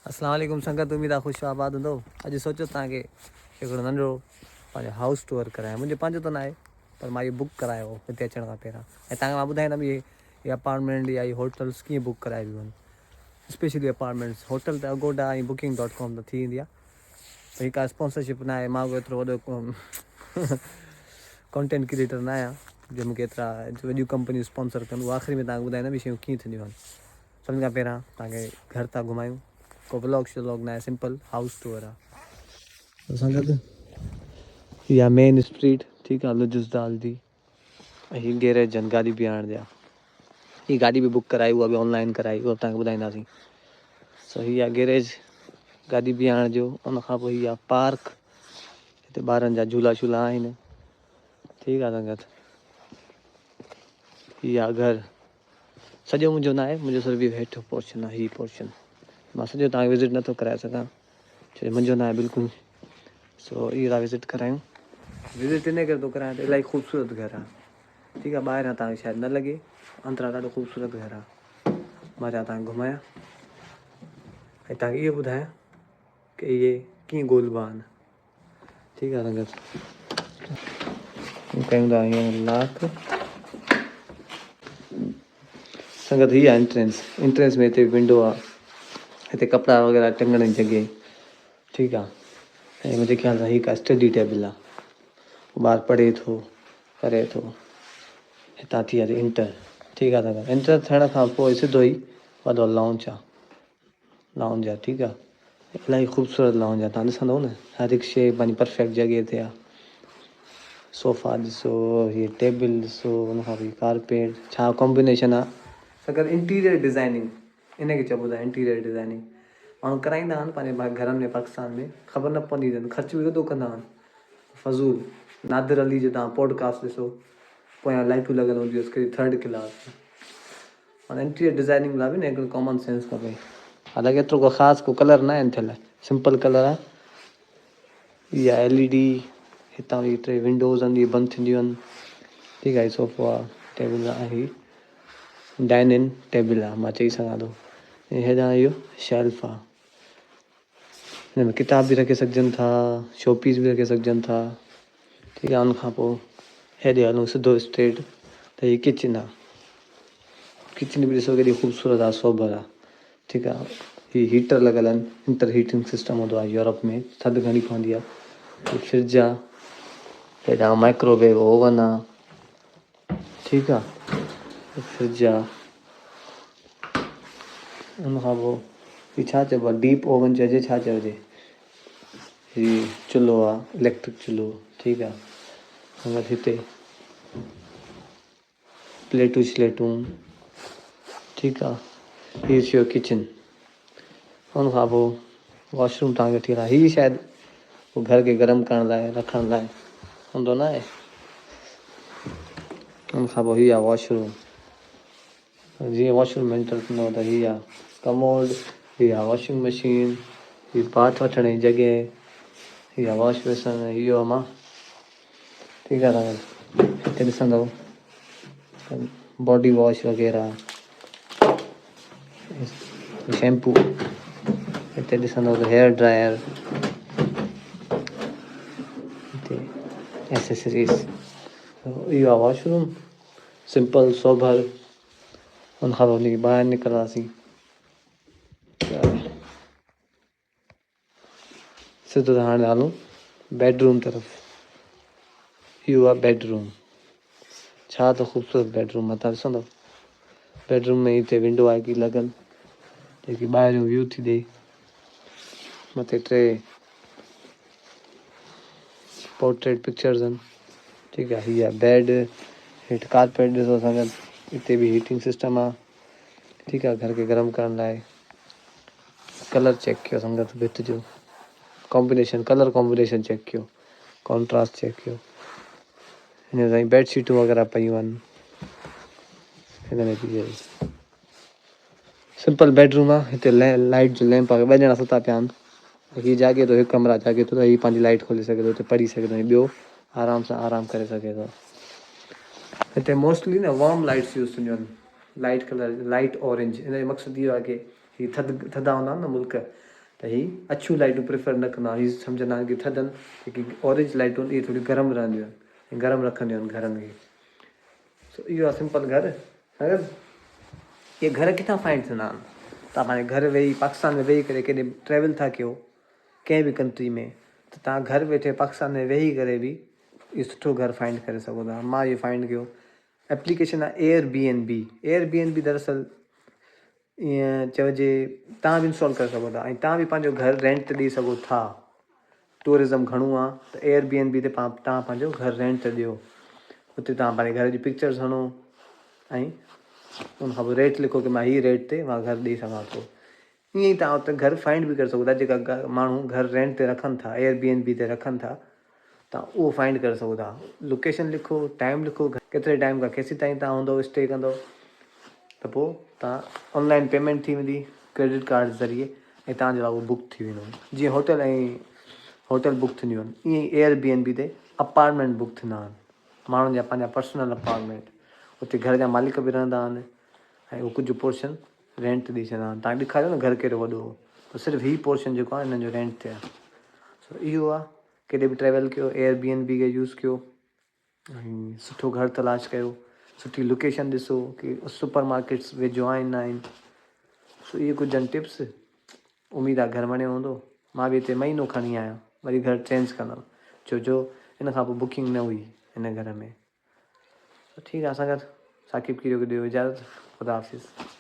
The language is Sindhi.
اسلام عليڪم سنگت اميد آ خوش آباد هوندو اڄ سوچيو توهان کي هڪڙو ننڍڙو پنهنجو هائوس ٽوئر ڪرايان منهنجو پنهنجو ته ناهي پر مان اهو بڪ ڪرايو هو هتي اچڻ کان پهريان ۽ توهان کي مان ٻڌائيندم اهي اهي اپارٽمينٽ يا اهي هوٽلس ڪيئن بڪ ڪرائبيون آهن اسپيشلي اپارٽمينٽس هوٽل ته اگوڊا ۽ بڪنگ ڊاٽ ڪام ته ٿي ويندي آهي پر هي ڪا اسپانسرشپ ناهي مان ڪو ايترو وڏو ڪانٽينٽ ڪريئيٽر نه آهيان جو مونکي ايترا وڏيون ڪمپنيون اسپانسر ڪن اهو آخري ۾ توهان کي ٻڌائيندم اهي شيون ڪيئن ٿينديون آهن سڀني کان پهريان توهان کي گهر ٿا گهمايون ڪو ولاگ شلاگ ناهي سمپل هائوس ٽوئر آ. اسان گڏ اها مين اسٽريٽ ٺيڪ آ لجسدال جي ۽ هي گيريج آهن گاڏي بيهارڻ جا هي گاڏي به بڪ ڪرائي اها به آن لائن ڪرائي اها به توهان کي ٻڌائينداسين سو هي آ گيريج گاڏي بيهارڻ جو ان کان پوء هي آ پارڪ هتي ٻارن جا جهولا شولا آهن ٺيڪ آ سنگت هي آ گهر سڄو منهنجو ناهي منهنجو صرف اهو هيٺ پورشن آهي هي پورشن مان سڄو توهان کي وزٽ نٿو ڪرائي سگهان ڇو جو منهنجو ناهي بلڪل سو اهو ٿا وزٽ ڪرايون وزٽ ان ڪري ٿو ڪرايان ته الاهي خوبصورت گهر آهي ٺيڪ آهي ٻاهران توهان کي شايد نه لڳي اندران ڏاڍو خوبصورت گهر آهي مان چاهيان توهان کي گهمايان ۽ توهان کي اهو ٻڌايان ڪي اهي ڪيئن ڳولبا آهن ٺيڪ آ سنگت ڪيون ٿا هينئر لاڪ سنگت هي آ انٽرنس انٽرنس ۾ هتي ونڊو آ هتي ڪپڙا وغيره ٽنگڻ جي جڳهه ٺيڪ آ ۽ منهنجي خيال سان هي ڪا اسٽڊي ٽيبل آ ٻار پڙهي ٿو ڪري ٿو هتان ٿي آ انٽر ٺيڪ آ سنگت انٽر ٿيڻ کان پوء سڌو ئي وڏو لائونچ آ لائونج آ ٺيڪ آ الاهي خوبصورت لائونج آ تان ڏسندو نه هر هڪ شي پنهنجي پرفيڪٽ جڳهه تي آ صوفا ڏسو هي ٽيبل ڏسو ان کان پوء ڪارپيٽ ڇا ڪمبينيشن آ. اگر انٽيريئر ڊزائننگ ان کي چئبو ته انٽيريئر ڊزائننگ ماڻهو ڪرائيندا آهن پنهنجي گهرن ۾ پاڪستان ۾ خبر نه پوندي اٿن خرچ به وڏو ڪندا آهن فضول نادر علي جو تان پوڊڪاسٽ ڏسو پويان لائٽون لڳل هونديون هيس ڪهڙي ٿرڊ ڪلاس معنيٰ انٽيريئر ڊزائننگ لاء به نه هڪڙو ڪامن سينس کپي. حالانڪه ايترو ڪو خاص ڪو ڪلر نه آهن ٿيل سمپل ڪلر آهي. اها ايل اي ڊي هتان هي ٽي ونڊوز آهن اهي بند ٿينديون آهن ٺيڪ آهي صوفو آهي ٽيبل آهي هي ڊائننگ ٽيبل آهي مان چئي سگهان ٿو ۽ هيڏانهن اهو شيلف آهي هن ۾ ڪتاب به رکي سگهجن ٿا شو پيس به رکي سگهجن ٿا ٺيڪ آهي ان کان پوء هيڏي هلون سڌو اسٽريٽ ته هي ڪچن آهي ڪچن به ڏسو ڪيڏي خوبصورت آهي سوبر آهي ٺيڪ آهي هي هيٽر لڳل آهن انٽر هيٽنگ سسٽم هوندو آهي يورپ ۾ ٿڌ گهڻي پوندي آهي هي فرج آهي هيڏانهن مائڪروويو اوون آهي ٺيڪ آهي فرج آهي ان کان پوء هي ڇا چئبو آهي ڊيپ اوون چئجي ڇا چئجي هي چلهو آ اليڪٽرڪ چلهو ٺيڪ آ هن هتي پليٽون شليٽون ٺيڪ آ هي ٿيو ڪچن ان کان پوء واش روم تان کي ٺيڪ آ هي شايد گهر کي گرم ڪرڻ لاء رکڻ لاء هوندو نه آهي ان کان پوء هي آ واش روم جيئن واش روم ۾ انٽر ٿيندو ته هي آ ڪموڊ، هي آ واشنگ مشين، هي باٿ وٺڻ جي جڳهه، هي آ واش بيسن، هي اهو مان ٺيڪ آ دادا هتي ڏسندو باڊي واش وغيره شيمپو هتي ڏسندو ته هيئر ڊرائر هتي ايسيسريز اهو آ واش روم سمپل سوبر ان کان پوء وڃي ٻاهر نڪرنداسين سڌو ته هاڻي هلون بيڊ روم طرف اهو آهي بيڊ روم ڇا ته خوبصورت بيڊ روم آهي تان ڏسندو بيڊ روم ۾ هتي ونڊو آهي هڪڙي لڳل جيڪي ٻاهريون ويو ٿي ڏئي مٿي ٽي پورٽريٽ پڪچرز آهن ٺيڪ آهي هي آهي بيڊ هيٺ ڪارپيٽ ڏسو اسان کي هتي به هيٽنگ سسٽم آهي ٺيڪ آهي گهر کي گرم ڪرڻ لاء ڪلر چيڪ ڪيو سنگت ڀت جو ڪامبينيشن ڪلر ڪامبينيشن چيڪ ڪيو ڪانٽراسٽ چيڪ ڪيو هن سائين بيڊ شيٽون وغيره پيون آهن هن ۾ به سمپل بيڊ روم آ هتي لائيٽ جو ليمپ آ ٻه ڄڻا ستا پيا آهن هي جاڳي ٿو هڪ ڪمرا جاڳي ٿو ته هي پنهنجي لائيٽ کولي سگهي ٿو هتي پڙهي سگهي ٿو ۽ ٻيو آرام سان آرام ڪري سگهي ٿو هتي موسٽلي نه وارم لائيٽس يوز ٿينديون آهن لائيٽ ڪلر لائيٽ اورينج ان جو مقصد اهو آهي ڪي هي ٿڌ ٿڌا هوندا آهن نه ملڪ ته هي اڇيون لائيٽون پريفر نه ڪندا آهن هي سمجهندا آهن ڪي ٿڌن جيڪي اورينج لائيٽون آهن اهي ٿوريون گرم رهنديون آهن ۽ گرم رکنديون آهن گهرن کي سو اهو آهي سمپل گهر سمجهيو اهي گهر ڪٿان فائنڊ ٿيندا آهن تان پنهنجي گهر ويهي پاڪستان ۾ ويهي ڪري ڪيڏي ٽريول ٿا ڪيو ڪنهن به ڪنٽري ۾ ته تان گهر ويٺي پاڪستان ۾ ويهي ڪري به اهو سٺو گهر فائنڊ ڪري سگهو ٿا مان اهو فائنڊ ڪيو ايپليڪيشن آهي air B N B air B N B دراصل ائين چئجي تان به انسٽال ڪري سگهو ٿا ۽ تان به پنهنجو گهر رينٽ تي ڏئي سگهو ٿا ٽوئرزم گهڻو آ ته ايئر بي اين بي تي تان پنهنجو گهر رينٽ تي ڏيو اتي تان پنهنجي گهر جي پڪچرز هڻو ۽ ان کان پوء ريٽ لکو ڪي مان هي ريٽ تي مان گهر ڏئي سگهان ٿو ائين ئي تان اتي گهر فائنڊ به ڪري سگهو ٿا جيڪا ماڻهو گهر رينٽ تي رکن ٿا ايئر بي اين بي تي رکن ٿا تان اهو فائنڊ ڪري سگهو ٿا لوڪيشن لکو ٽائيم لکو ڪيتري ٽائيم کان ڪيسي تائين تان هوندو اسٽي ڪندو ته پوء تان آن لائن پيمينٽ ٿي ويندي ڪريڊٽ ڪارڊ ذريعي ۽ تان جو اهو بڪ ٿي ويندو جيئن هوٽل ۽ هوٽل بڪ ٿينديون آهن ائين ئي ايئر بي اين بي تي اپارٽمينٽ بڪ ٿيندا آهن ماڻهن جا پنهنجا پرسنل اپارٽمينٽ اتي گهر جا مالڪ به رهندا آهن ۽ اهو ڪجهه پورشن رينٽ تي ڏئي ڇڏيندا آهن تان ڏيکاريو نه گهر ڪيڏو وڏو هو ته صرف هي پورشن جيڪو آهي انهن جو رينٽ تي آهي سو اهو آهي ڪيڏي به ٽريول ڪيو ايئر بي اين بي کي يوز ڪيو ۽ سٺو گهر تلاش ڪيو سٺي لوڪيشن ڏسو ڪي سپر مارڪيٽس ويجهو آهن نه آهن سو اهي ڪجهه آهن ٽپس اميد آهي گهر وڻيو هوندو مان به هتي مهينو کڻي آيان وري گهر چينج ڪندم ڇو جو ان کان پوء بڪنگ نه هئي هن گهر ۾ ٺيڪ آهي اسان گڏ ثاقب کيرو کي ڏيو اجازت خدا حافظ.